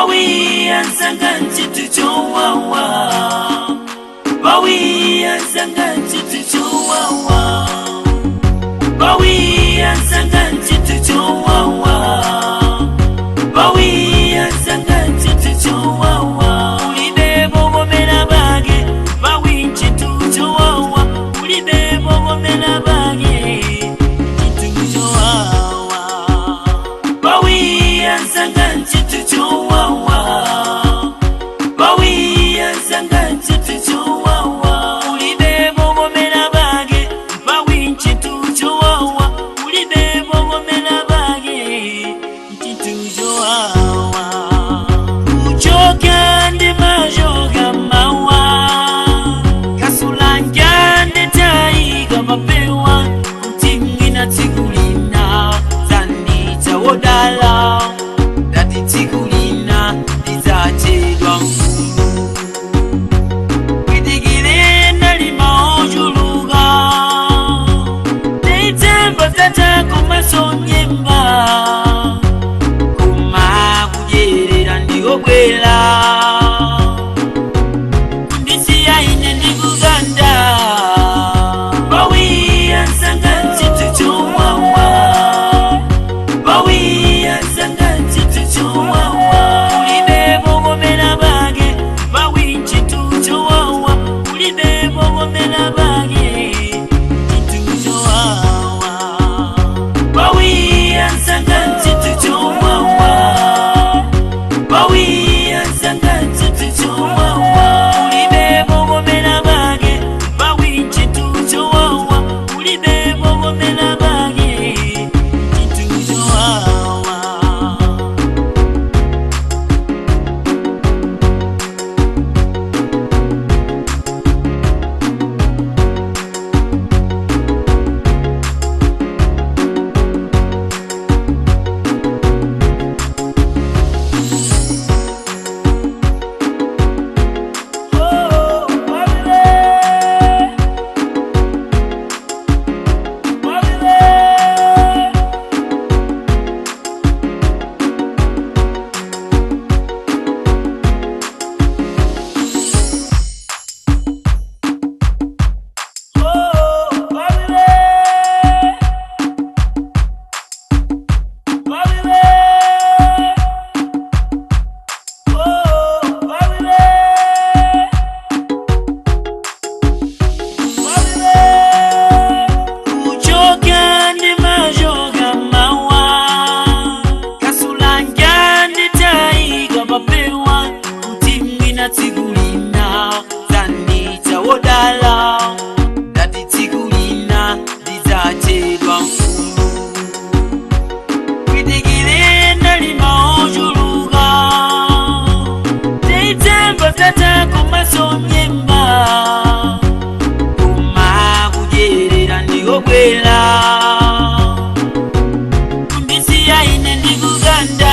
Bawiyanzanga nchitu chowawa, bawiyanzanga nchitu chowawa, bawiyanzanga nchitu chowawa, bawiyanzanga nchitu chowawa. Ulibe bogomera bage, bawi nchitu chowawa, ulibe bogomera bage, nchitu chowawa. Bawiyanzanga nchitu chowawa, bawiyanzanga nchitu chowawa, ulibe bogomera bage, bawi nchitu chowawa, ulibe bogomera bage, nchitu chowawa. Uchoka ndi majoga mawa, kasulanja ndetayiga mapewa, kutingina tsikulina zanditawodala, dati tsikulina lidzachedwa mfulu pitikile nalima ochuluka ndeitemba tatako masonyemba kuma kudyerera ndikobwera kundisiya ine ndikuganda. Bawiyanzanga nchitu chowawa, bawiyanzanga nchitu chowawa, ulibe bogomera bage, bawi nchitu chowawa, ulibe bogomera bage, nchitu chowawa. Bawiyanzanga nchitu chowawa, bawiyanzanga nchitu chowawa, ulibe bogomera bage, bawi nchitu chowawa, ulibe bogomera bage, nchitu chowawa. Oh, Babylon, Babylon. Oh, Babylon, Babylon. Oh, Babylon, Babylon. Kuchoka ndi majoga mawa, kasulanja nditayiga mapewa, kuti mwina tsikulina zanditawodala, dati tsikulina lidzachedwa mfulu pitikile nalima ochuluka ndeitemba tatako masonyemba kuma kudyerera ndikobwera kundisiya ine ndikuganda.